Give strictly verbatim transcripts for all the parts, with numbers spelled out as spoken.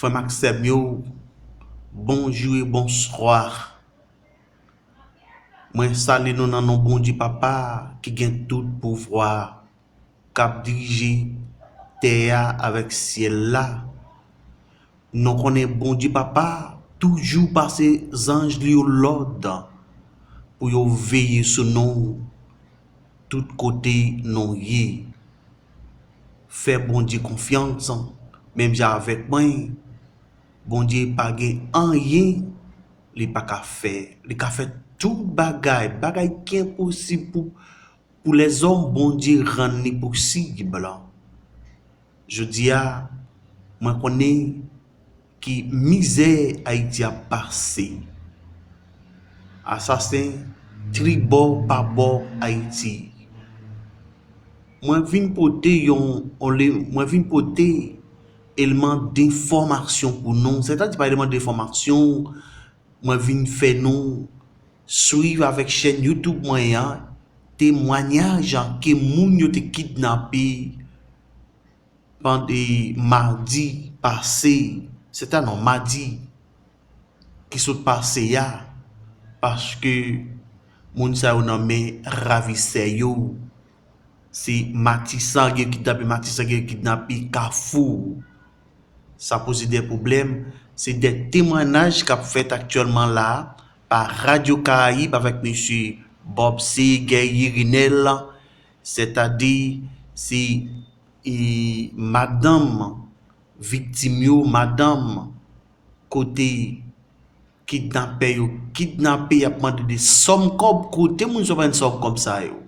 Frè m ak sè m yo, bonjou e bonswa. Mwen salye nou nan non Bondye Papa ki gen tout pouvwa, k ap dirije tè a avèk syèl la. Nou konnen Bondye Papa toujou pase zanj li yo lòd pou yo veye sou nou tout kote nou ye. Fè Bondye konfyans, menm jan avèk mwen. Bondye pa gen anyen li pa ka fè. Li ka fè tout bagay. Bagay ki enposib pou, pou lèzòm, Bondye rann li posib. Jodi a, mwen konnen ki mizè Ayiti ap pase. Asasen tribò pa bò Ayiti. Mwen vin pote yon, yon le-, mwen vin pote eleman denfòmasyon pou nou. Sètadi pa eleman denfòmasyon, mwen vin fè nou swiv avèk chèn YouTube mwen an, temwanyaj ke moun yo te kidnape pande madi pase, sètadi madi ki sot pase a, paske moun sa yo nan men ravisè yo. Se Matisan gen kidnape, Matisan gen kidnape Kafou. Sa poze de pwoblèm. Se de temwanyaj k ap fèt aktyèlman la pa Radyo Karayib avèk mesye Bob Seguer Yirinel, sètadi se, e, madanm viktim yo, madanm kote kidnapè yo kidnape, y ap mande de sòm kòb, kote moun sa yo pran sòm kòb sa yo.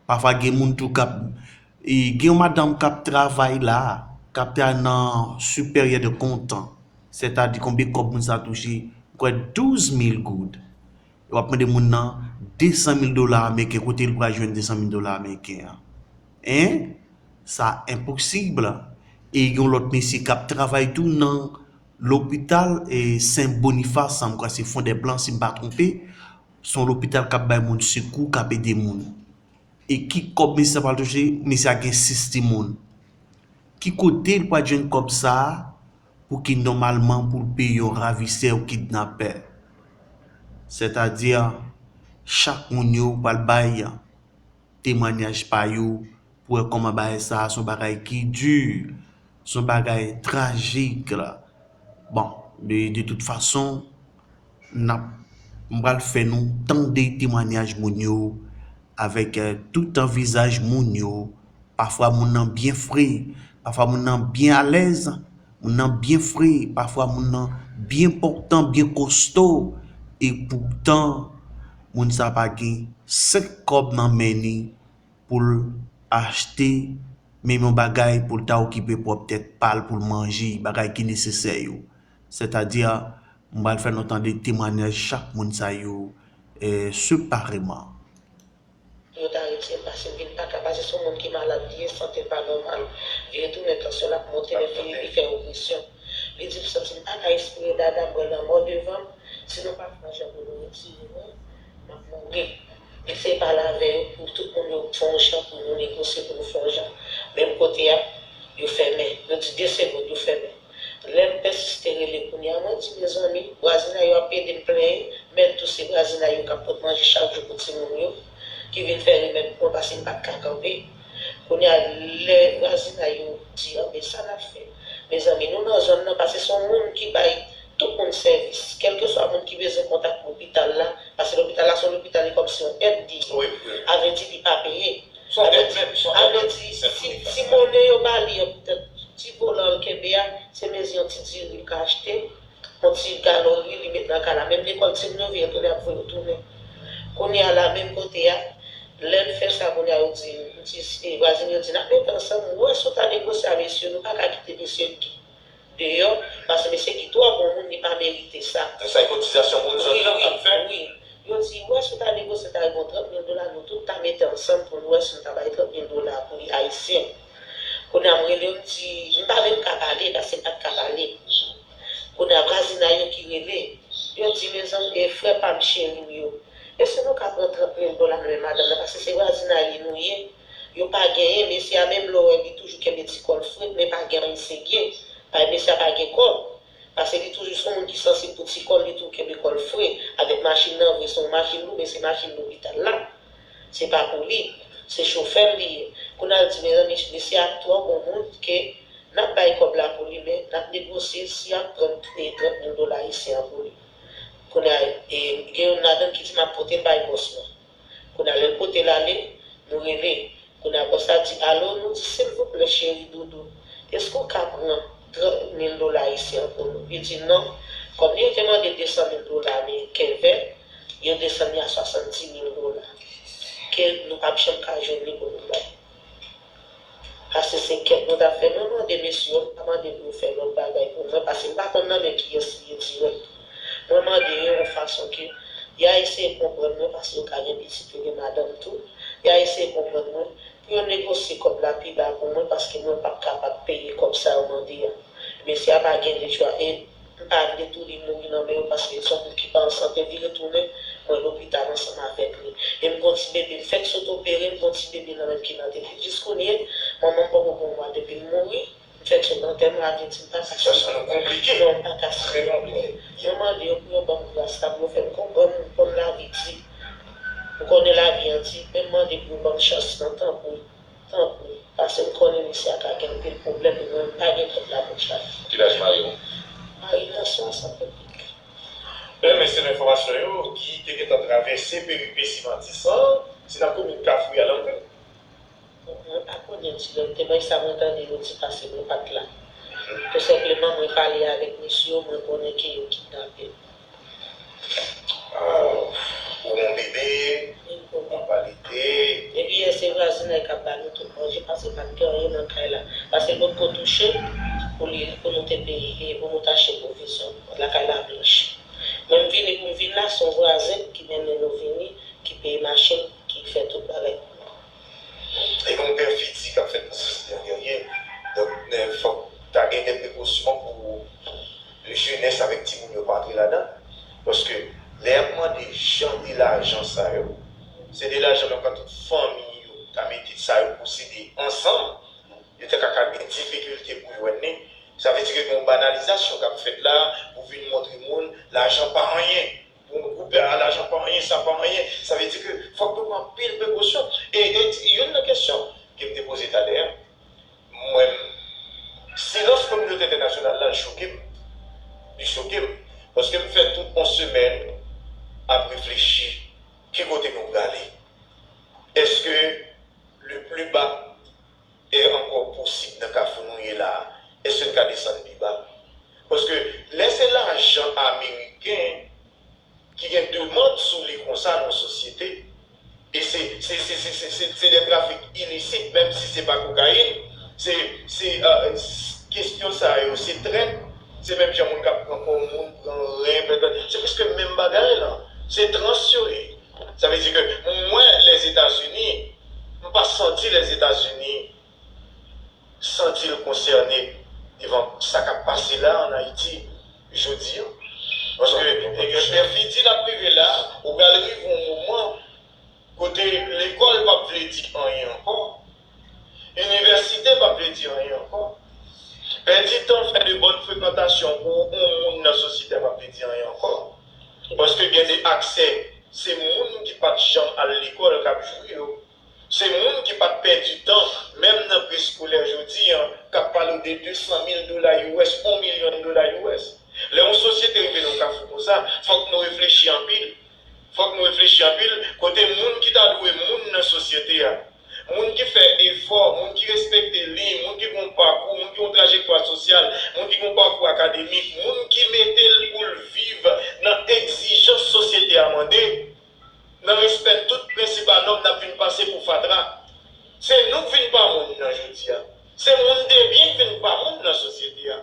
Pafwa gen moun tou k ap, e, gen yon madanm k ap travay la, k ap travay nan Supérieur de Compte, sètadi konbyen kòb moun sa touche, m kwè douz mil goud. W ap mande moun nan de san mil dola ameriken, kote l pral jwenn de san mil dola ameriken an? Hein? Sa enposib. E gen yon lòt mesye k ap travay tou nan lopital, e, Sen Bonifas, m kwè se Fondèplan, si m pa twonpe. Se yon lopital k ap bay moun sekou, k ap ede moun. E ki kòb mesye sa pral touche? Mesye a gen sis timoun. Ki kote l pral jwenn kòb sa a pou ki nòmalman pou l peye yon ravisè ou kidnapè? Sètadi, chak moun yo pral bay temwanyaj pa yo pou wè kòman bagay sa a se yon bagay ki di, se yon bagay trajik. Bon, de, de tout fason, n ap, m pral fè nou tande temwanyaj moun yo avèk, eh, tout vizaj moun yo. Pafwa moun nan byen fre, pafwa moun nan byen alèz, moun nan byen fre, pafwa moun nan byen pòtan, byen kosto. E poutan, moun sa pa gen senk kòb nan men li pou l achte menm yon bagay pou l ta okipe pwòp tèt pa l, pou l manje, bagay ki nesesè yo. Sètadi, m pral fè nou tande temwanyaj chak moun sa yo, eh, separeman. Yo ta retire l, paske m vin pa ka, paske se yon moun ki malad li ye, sante l pa nòmal. Vire tounen, tansyon l ap monte, men vire li fè opresyon. Li di m, santi m pa ka respire, dada m, mwen lanmò devan m. Si nou pa fè yon jan pou nou retire mwen, m ap mouri. Eseye pale avè yo pou tout moun yo fè yon jan pou nou negosye, pou nou fè yon jan. Menm kote a, yo fèmen. Yo di de segonn, yo fèmen. Lè m pèsiste rele kounye a, mwen di, mezanmi, vwazinay yo ap ede m plenyen, men tou se vwazinay yo k ap pot manje chak jou pou timoun yo, ki vin fè remèd pou mwen, paske m pa t ka kanpe. Kounye a, lè vwazinay yo di, anben, sa n ap fè? Mezanmi, nou nan zòn nan, paske se yon moun ki bay tout moun sèvis, kèlkeswa moun ki bezwen kontak lopital la, paske lopital la se yon lopital, e kòmsi yon èd li ye. Wi, wi. A vle di, li pa peye. Se yon èd menm, se yon èd menm, senp pou li. A vle di, si, si monnen yo ba li an, poutèt ti volan l kenbe a, se mezi yon ti diri l ka achte, yon ti galon ri li met nan kay la. Menm lekòl timoun yo vin retounen, ap voye yo tounen. Kounye a la, menm kote a, lè m fè sa, kounye a, yo di, m di, e, vwazin yo di, n ap mete ansanm, m wè si w ta negosye a mesye, nou pa ka kite mesye deyò, paske mesye ki twò bon moun, li pa merite sa. Se sa e kotizasyon moun zòn nan k ap fè? Wi, wi. Yo di, wè, si w ta negosye, ta gen trant mil dola, nou tout ta mete ansanm pou nou wè si nou ta bay trant mil dola pou li ayisyen. Kounye a, m rele, m di, m pa menm ka pale, paske m pa t ka pale. Kounye a, vwazinay yo ki rele, yo di, mezanmi, e frè pa m, cheri m yo, èske nou ka pran trant mil dola nan men madanm nan, paske se vwazinay li nou ye, yo pa genyen, mesye a menm lè w wè li toujou kenbe ti kò l fre, men pa gen anyen serye. Bay mesye a pa gen kòb. Paske li toujou se yon moun ki sansib pou ti kò l, li toujou kenbe kò l fre. Avèk machin nan, vre se yon machin lou, men se machin lopital la. Se pa pou li. Se chofè l li ye. Kounye a l di, mezanmi, mesye a twò bon moun ke n ap bay kòb la pou li, men n ap negosye si y ap pran trant mil dola ayisyen an pou li. Kounye a, e, gen youn ladan l ki di, m ap pote l bay bòs mwen. Kounye a, lè l pote l ale, nou rele. Kounye a, bòs la di, alo, nou di, silvouplè, cheri doudou, èske w ka pran trant mil dola ayisyen an pou nou? Li di, non. Kòm yo te mande desan mil dola ameriken vè, yo desann li a swasanndis mil dola. Ke nou p ap janm ka jwenn li pou nou bay. Paske se kèt nou t ap fè. Mwen mande mesye yo, m pa mande pou yo fè lòt bagay pou mwen, paske m pa konn nan men kiyès li ye dirèk. Mwen mande yo yon fason ke y a eseye konprann mwen, paske yo ka gen pitit, yo gen madanm tou. Y a eseye konprann mwen, pou yo negosye kòb la pi ba pou mwen, paske mwen p ap kapab peye kòb sa yo mande a. Mesye a pa gen lechwa, e m pa vle tou li mouri nan men yo, paske l se yon moun ki pa an sante, vire tounen, mwen lopital ansanm avèk li. E m gon ti bebe, m fèk sot opere, m gon ti bebe nan men m ki nan tete. Jiskounye, manman m poko gon mwa depi l mouri, m fèk sot antèman, avèti m pa ka swiv. Sitiyasyon nou konplike. Non, m pa ka swiv. Trè konplike. Mwen mande yo pou yo ban m gras la, pou yo fè m konprann, konn lavi di. M konnen lavi an di, men m mande pou yo ban m chans lan, tanpri. Tanpri, paske m konnen mesye a ka gen anpil pwoblèm, e mwen m pa gen kòb la pou m chache. Ki laj mari w? Mari m nan swasant e kèk. Bèl, men se nan enfòmasyon yo ki te gentan travèse peripesi Matisan, se nan komin Kafou y al antre. Mwen pa konnen di lè m te bay sa mwen tande yo di paske mwen pa t la. Tou senpleman, mwen pale avèk mesye yo, mwen konnen ke yo kidnape l. Ah, ou gon bebe, ou pa lite. Epi yè se vwazinay k ap ba nou tout manje, paske pa t gen anyen nan kay la. Paske potko touche pou li, pou nou te peye, e pou nou t achte pwovizyon. Lakay la blanch. Mwen m vini pou m vin la, se yon vwazen ki mennen nou vini, ki peye machin, ki fè tout bagay pou nou. E gon pèfidi k ap fèt nan sosyete an, Guerrier. Donk, fòk ta gen de prekosyon pou jenès avèk timoun yo pa antre ladan. Paske lè y ap mande jan de lajan sa yo, se de lajan menm kan tout fanmi yo ta mete sa yo posede ansanm, yo te ka, ka gen difikilte pou jwenn li. Sa vle di ke gen yon banalizasyon k ap fèt la, pou vin montre moun lajan pa anyen. Pou yon gwoup, a, lajan pa anyen, sa pa anyen. Sa vle di ke fòk nou pran anpil prekosyon. E, e youn nan kesyon ke m te poze talè a, mwen, silans kominote entènasyonal la choke m. Li choke m. Paske m fè tout yon semèn ap reflechi ki kote nou prale. Èske le plus bas est encore possible nan kafou nou ye la a? Èske n ka desann pi ba? Paske lè se lajan ameriken ki gen demann sou li konsa nan sosyete, e se, se, se, se, se, se, se de trafik ilisit, menm si se pa kokayin, se, se, euh, s- kesyon sa yo, se trèt, se menm jan moun k ap pran kò moun, pran ren, pran, pran, se prèske menm bagay la. Se trans yo ye. Sa vle di ke mwen, Lèzetazini, m pa santi Lèzetazini santi l konsène devan sa k ap pase la ann Ayiti jodi a. Paske, e, e, pèfidi l ap rive la, ou pral rive yon moman kote lekòl p ap vle di anyen ankò, inivèsite p ap vle di anyen ankò. Pèdi tan fè de bòn frekantasyon pou yon moun nan sosyete a p ap vle di anyen ankò. Paske gen de aksè, se moun ki pa t janm al lekòl k ap jwi yo. Se moun ki pa t pèdi tan, menm nan preskolè jodi a, k ap pale w de de san mil dola U S, yon milyon dola U S. Lè yon sosyete rive nan yon kafou konsa, fòk nou reflechi anpil. Fòk nou reflechi anpil, kote moun ki ta dwe moun nan sosyete a, moun ki fè efò, moun ki respekte liy, moun ki gen yon pakou, moun ki gen yon trajektwa sosyal, moun ki gen yon pakou akademik, moun ki mete l pou l viv nan egzijans sosyete a mande, nan respè tout prensip a nòm, n ap vin pase pou fatra. Se nou k vin pa moun nan jodi a. Se moun debyen k vin pa moun nan sosyete a.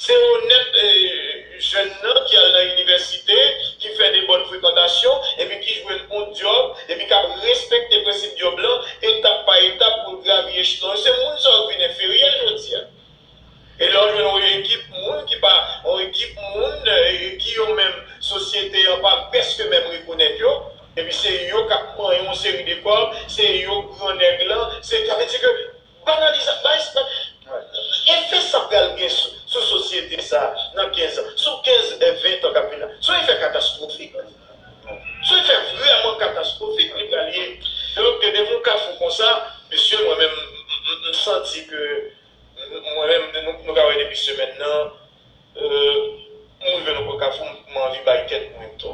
Se onèt, eh, jèn nan ki al nan inivèsite, ki fè de bòn frekantasyon, epi ki jwenn yon djòb, epi k ap respekte prensip djòb lan, etap pa etap pou l gravi echelon. Se moun sa yo k vin enferyè jodi a. E lè w jwenn yon ekip moun ki pa, yon ekip moun, eh, ki yo menm sosyete an pa prèske menm rekonèt yo, epi se yo k ap manyen yon seri de kòb, se yo k gran nèg lan, se, sa vle di ke banaliza-, ba-, ba-, efè sa pral gen sou, sou kenz an, sou kenz e ven tan k ap vin la. Se yon efè katastwofik. Se yon efè vrèman katastwofik li pral ye. Donk, devan yon kafou konsa, mesye, mwen menm, m, m, m santi ke, m, mwen menm, nou, nou ka wè depi semèn nan, euh, m rive nan pwen kafou, m, m anvi bay tèt mwen tò.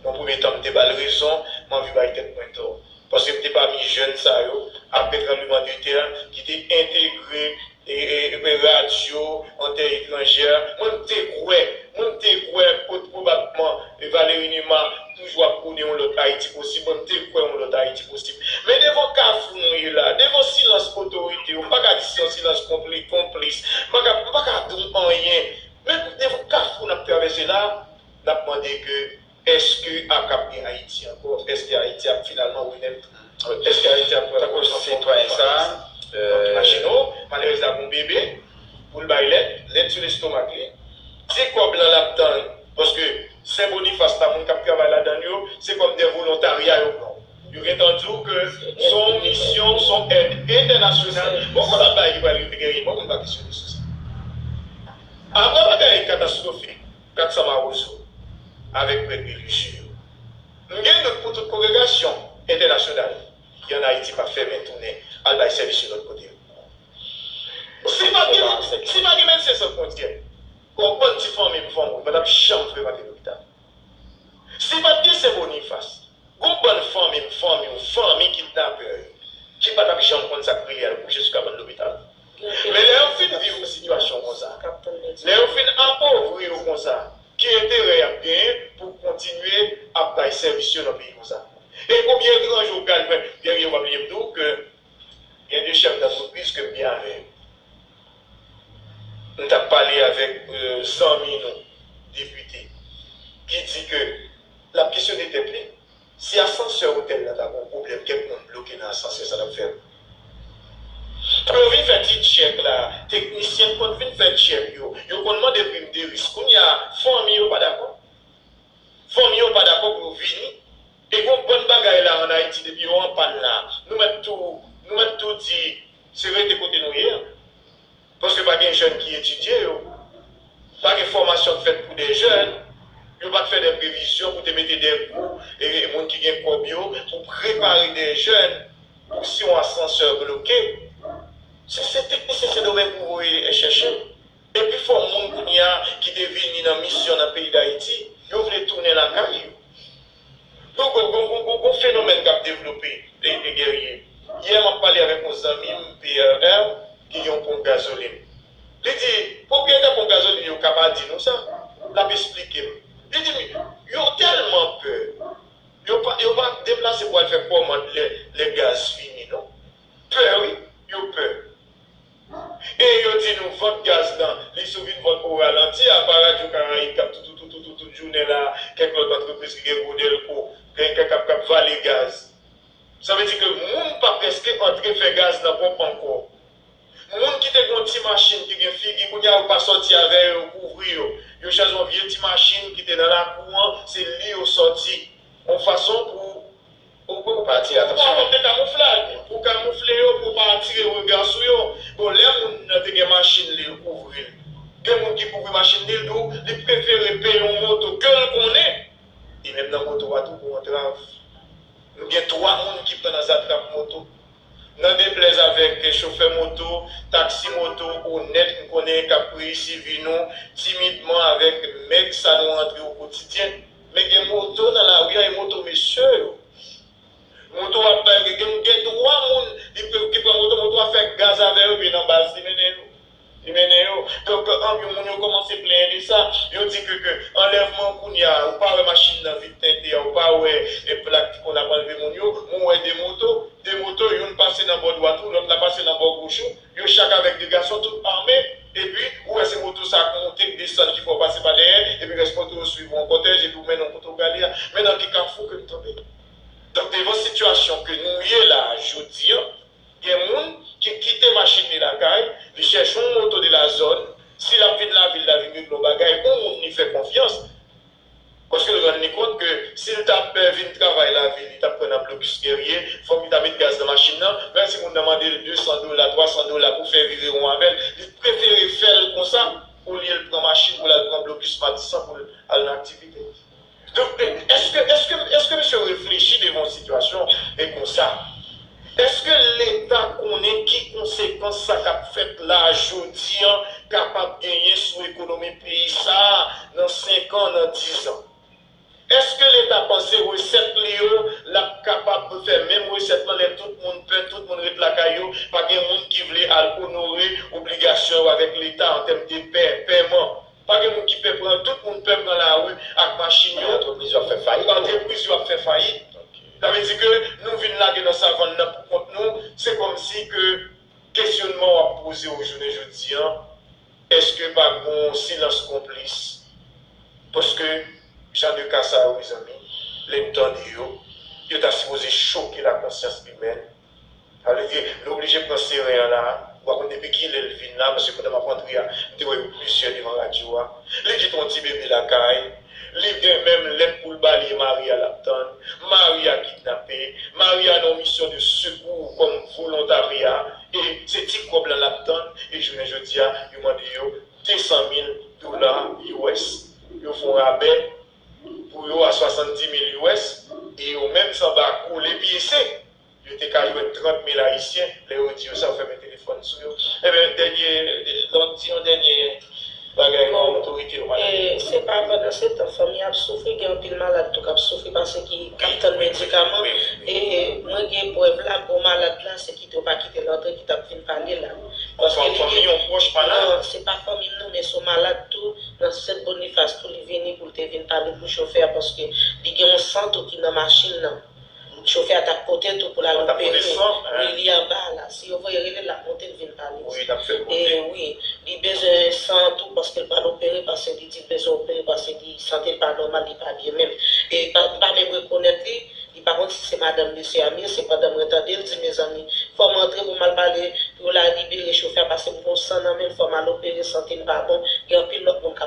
Nan premye tan, m te ba l rezon, m anvi bay tèt mwen tò. Paske m te pami jèn sa yo, apre tranblemanntè a, ki te entegre e, e, e radyo an tè etranjè. Mwen, m te kwè, mwen, m te kwè, pwobabman, e Valéry Numa toujou ap pwone yon lòt Ayiti posib, mwen, m te kwè yon lòt Ayiti posib. Men devan kafou nou ye la, devan silans otorite yo, m pa ka di se yon silans konpli-, konplis, m pa ka, m pa ka di w anyen. Men devan kafou n ap travèse la, n ap mande ke èske ap gen Ayiti ankò? Èske Ayiti ap finalman renèt? Èske Ayiti ap pran konsèy sa? Donk, imajine w, malerèz la gon bebe, pou l bay lèt, lèt sou lestomak li. Se kòb lan l ap tann, paske Sen Bonifas la, moun k ap travay ladan l yo, se kòm de volontarya yo pran. Yo gentan di w ke se yon misyon, se yon èd entènasyonal. Bon, kote l ap bay li pral rive, Guerrier? Bon, moun pa kesyone sou sa. Apre bagay katastwofik, kat san Mawozo, avèk prèt relijye yo. M gen dout pou tout kongregasyon entènasyonal ki ann Ayiti pa fèmen tounen al bay sèvis yo lòt kote yo. Si pa t gen, si pa t gen Medsen San Fwontyè, gon bann ti fanmi m, fanmi w pa t ap janm frekante lopital. Si pa t gen Sen Bonifas, gon bann fanmi m, fanmi w, fanmi kidnapè yo, ki pa t ap janm konn sa k rele al kouche sou kabann lopital. Men lè yo fin viv yon sitiyasyon konsa, lè yo fin apovri yo konsa, ki enterè y ap genyen pou kontinye ap bay sèvis yo nan peyi konsa? E konbyen etranje w pral fè? Dènye, w ap bliye m di w ke gen de chèf dantrepriz ke m byen avè yo. M t ap pale avèk, euh, zanmi nou, depite, ki di ke l ap kesyone tèt li. Si asansè otèl la ta gen yon pwoblèm, kèk moun bloke nan asansè, sa l ap fè? Pou yo vin fè ti tchèk la, teknisyen konn vin fè tchèk yo, yo konn mande prim de risk. Kounye a, fanmi yo pa dakò. Fanmi yo pa dakò pou yo vini. E gon bann bagay la ann Ayiti, depi yo an pàn la, nou mèt tou, nou mèt tou di, se rete kote nou ye a. Paske pa gen jèn ki etidye yo. Pa gen fòmasyon k fèt pou de jèn. Yo pa t fè de previzyon pou te mete de gwoup, e, e moun ki gen kòb yo, pou prepare de jèn pou si yon asansè bloke. Se, se teknisyen Sendomeng pou voye chèche. Epi fò moun kounye a ki te vini nan misyon nan peyi Dayiti, yo vle tounen lakay yo. Donk, gon, gon, gon, gon, gon fenomèn k ap devlope, e, e, Guerrier. Yè, m ap pale avèk yon zanmi m, P R R, ki gen yon ponp gazolin. Li di, pwopriyetè ponp gazolin yo ka pa di nou sa. L ap esplike m. Li di m, yo tèlman pè, yo pa, yo pa deplase pou al fè kòmand lè, lè gaz fini, non. Pè, wi, yo pè. E yo di nou vant gaz lan, li sou vin vant o ralanti, apa Radyo Karayib k ap tout, tout, tout, tout, tout, tout jounen la, kèk lòt antrepriz ki gen gwo dèlko, gen kèk k ap, k ap vale gaz. Sa vle di ke moun pa prèske antre fè gaz nan ponp ankò. Moun ki te gen yon ti machin ki gen figi, kounye a yo pa sòti avè yo, yo kouvri yo. Yo chwazi yon vye ti machin ki te nan lakou an, se li yo sòti. Yon fason pou Ou, ou, ou pa atire atansyon. Ou pa pote kamouflaj, pou kamoufle yo, pou pa atire rega sou yo. Bon, lè moun nan te gen machin li, l kouvri l. Gen moun ki kouvri machin li, l di w, li prefere peye yon moto ke l konnen. E menm nan moto a tou, gon antrav. Nou gen twa moun ki pran nan zatrap moto. Nan deplèz avèk chofè moto, taksi moto, onèt, m konnen k ap reyisi vi nou, timidman avèk mèg sa nou rantre o kotidyen. Men gen moto nan lari a, e moto mesye yo. Moto ap bay, gen, gen twa moun ki, ki pran moto, moto ap fè gaz avè yo, men nan baz li mennen yo. Li mennen yo. Donk, anpil moun yo kòmanse plenyen de sa. Yo di ke, ke anlèvman kounye a, ou pa wè machin nan vit tente a, ou pa wè, e, plak ki konn ap anlve moun yo, men w wè de moto, de moto, youn pase nan bò dwat ou, lòt la pase nan bò goch ou, yo chak avèk de gason tout ame, epi ou wè se moto sa k monte, k desann ki fè w pase pa dèyè, epi rès moto yo swiv ou an kòtèj, epi ou mennen w kote w prale a. Men nan ki kafou ke n tonbe? Donk, devan sitiyasyon ke nou ye la a, jodi a, gen moun ki kite machin li lakay, li chèche yon moto de la zòn, si l ap vin lavil la vin regle yon bagay, yon moun li fè konfyans, paske l rann li kont ke si l t ap, eh, vin travay lavil, li t ap pran nan blokis Guerrier, fòk li ta met gaz nan machin nan, menm si moun nan mande l de san dola, twa san dola pou fè virewon avè l, li prefere fè l konsa. olye l pran machin pou l al pran blokis Matisan pou l al nan aktivite. Donk, èske, èske, èske misye reflechi devan yon sitiyasyon e konsa? Èske Leta konnen ki konsekans sa k ap fèt la jodi an kapab genyen sou ekonomi peyi sa a nan senk an, nan diz an? Èske Leta panse resèt li yo, l ap kapab fè menm resèt lan lè tout moun pè, tout moun ret lakay yo, pa gen moun ki vle al onore obligasyon yo avèk Leta an tèm de pè, pèman? Pa gen moun ki pè pran, tout moun pè pran lari ak machin yo. Antrepriz yo ap fè fayit. Antrepriz yo ap fè fayit. Sa vle di ke nou vin lage nan savann nan pou kont nou, se kòmsi ke kesyonman w ap poze w jounen jodi an, èske pa gon silans konplis? Paske jan de ka sa yo, mezanmi, lè n tande yo, yo ta sipoze choke lakonsyans imèn. Sa vle di, nou oblije pran seren an la. Ou pa konn depi kilè l vin la, paske pandan m ap antre a, m te wè yo plizyè devan radyo a. Li kite yon ti bebe lakay. Li gen menm lèt pou l ba li, e mari a l ap tann. Mari a kidnape. Mari a nan yon misyon de sekou kòm volontarya. E se ti kòb la l ap tann. E jounen jodi a, yo mande yo de san mil dola U S. Yo fè yon rabè pou yo a swasanndis mil U S. E yo menm sanba koule pyese. Yo te ka jwenn trant mil Ayisyen, lè yo di yo sa, yo fèmen telefòn sou yo. Ebyen, dènye, lè w di yon dènye bagay nan otorite yo, madanm. E se pa pandan se tan fanmi ap soufri, gen anpil malad tou k ap soufri paske ki, k ap tann medikaman. Wi, wi, wi. E mwen gen prèv la, bon malad la, se kite yo pa kite l antre, ki t ap vin pale la. Paske li fanmi, gen yon pwòch malad? Non, se pa fanmi m non, men se yon malad tou, nan Sent Bonifas tou, li vini pou l te vin pale pou chofè a, paske li gen yon san tou ki nan machin nan. Chofè a t ap pote l tou pou l al opere. Wi, li anba a la. Si yo voye rele l, l ap monte, l vin pale. Wi, l ap fè l monte. E wi, li bezwen san tou paske l pral opere, paske li di l bezwen opere, paske li sante l pa nòmal, li pa byen menm. E pa, m pa menm rekonèt li, li pa konn si se madanm li, se zanmi l, sepandan mwen tande l di, mezanmi, fò m antre pou m al pale, pou yo la libere chofè a, paske m gon san nan men l, fò m al opere, sante m pa bon, gen anpil lòt moun k ap